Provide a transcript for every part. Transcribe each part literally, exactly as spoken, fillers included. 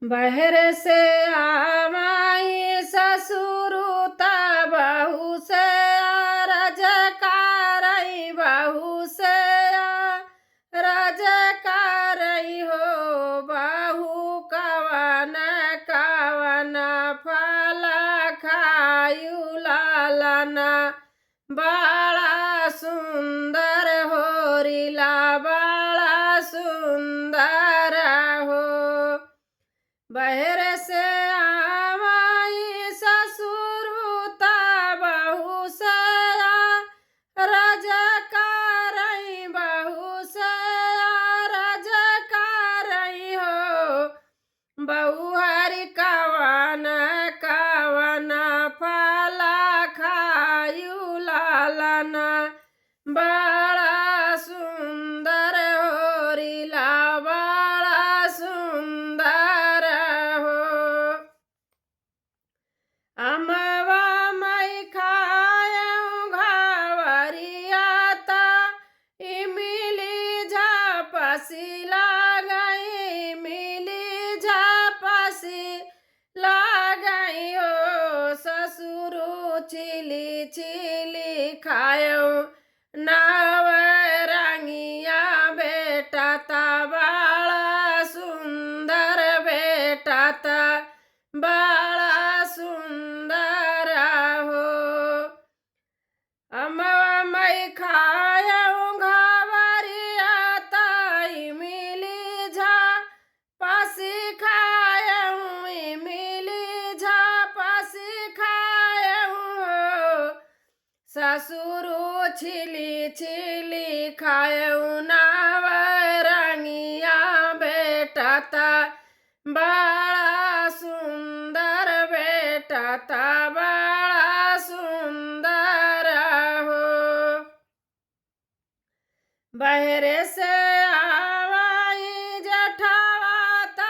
बहरे से आवाई ससुरु त बहू से अरज कारई, बहू से अरज कारई हो, बहू कवन कवन फल खायु लालन, बड़ा सुंदर होरिला, बड़ा सुंदर हो। बहरे से आवाई ससुरु त बहू से अरज कारई, बहू से अरज कारई हो, बहू हरि कवन कवन फल खायु लालन, बड़ा सुंदर होरिला, बड़ा सुंदर हो। अमवा मई खायउ घवरिया त इमिली झापसी लागई, इमिली झापसी लागई हो। ससुरु छिली छिली खायउ नवरंगिया भेटत, बड़ा सुंदर भेटत, बड़ा सुंदर हो। अमवा मई खायउ घवरिया त इमिली झापसी खायउ, इमिली झापसी खायउ हो। ससुरु छिली छिली खायउ नवरंगिया भेटत, बड़ा सुंदर भेटत, बड़ा सुंदर हो। बहरे से आवाई जेठवा त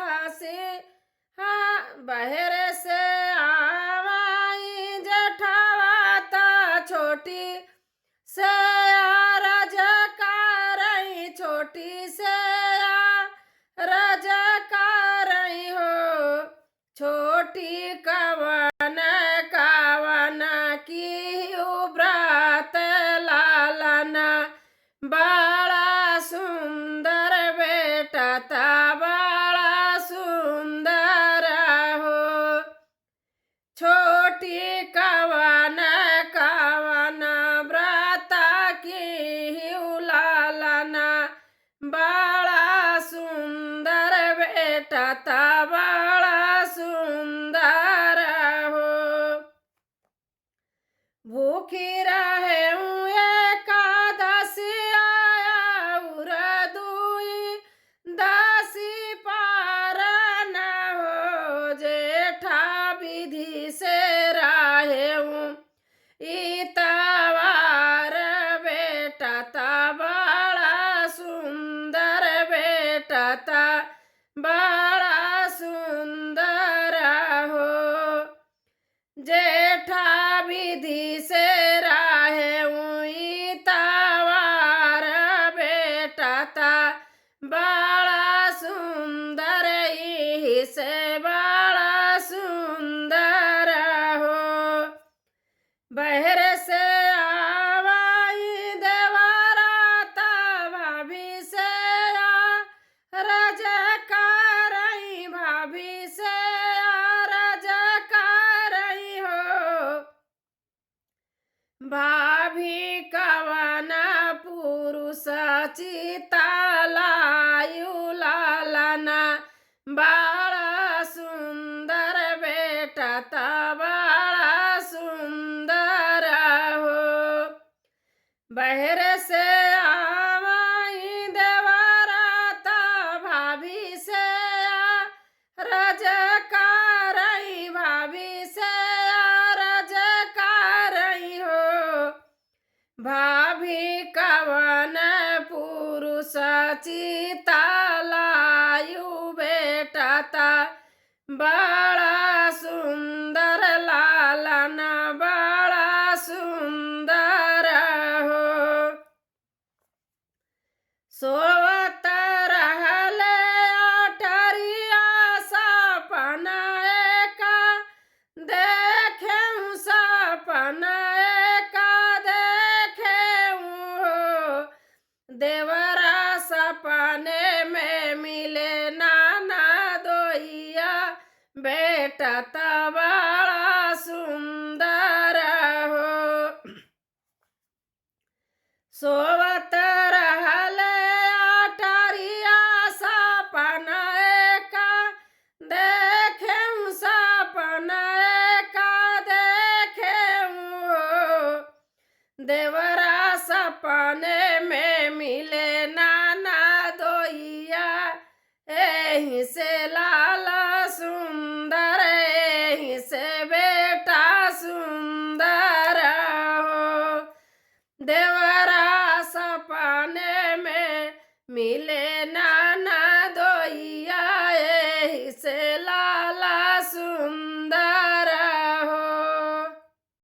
हसी, हाँ, बहरे से आवाई जेठवा त छोटी से अरज कारई, छोटी से अरज कारई हो। छोटी कवन कवन किहु ब्रत लालन, बड़ा सुंदर भेटत, बड़ा सुंदर हो। छोटी कवन कवन ब्रत किहु लालन, बड़ा सुंदर भेटत, बड़ा सुंदर हो। भूखी रहेउ एकादशिया अउर दुई दसी पारन हो, जेठा विधि से रहेउ इतवार भेटत, बड़ा सुंदर भेटत, बड़ा सुंदर हो। जेठा विधि से रहेउ इतवार भेटत, बड़ा सुंदर इही से बड़ा सुंदर हो। बहरे से आवाई देवरा त भाभी से अरज कारई, भाभी से अरज कारई हो। भाभी कवन पुरुष चिता लायु लालन, बड़ा सुंदर भेटत, बड़ा सुंदर हो। बहरे से आवाई देवरा त भाभी से अरज कारई, भाभी से अरज कारई हो। भाभी कवन पुरुष चिता लायु भेटत, बड़ा सुंदर लालन, बड़ा सुंदर हो। सोवत रहले अटरिया लुटत बड़ा सुंदर हो। सोवत रहले अटरिया सपना एका देखेउ, सपना एका देखेउ हो। देवरा सपने में मिले ना ननदोइया, एही से लाल सुंदर, एही से बेटा सुंदर हो। देवरा सपने में मिले ना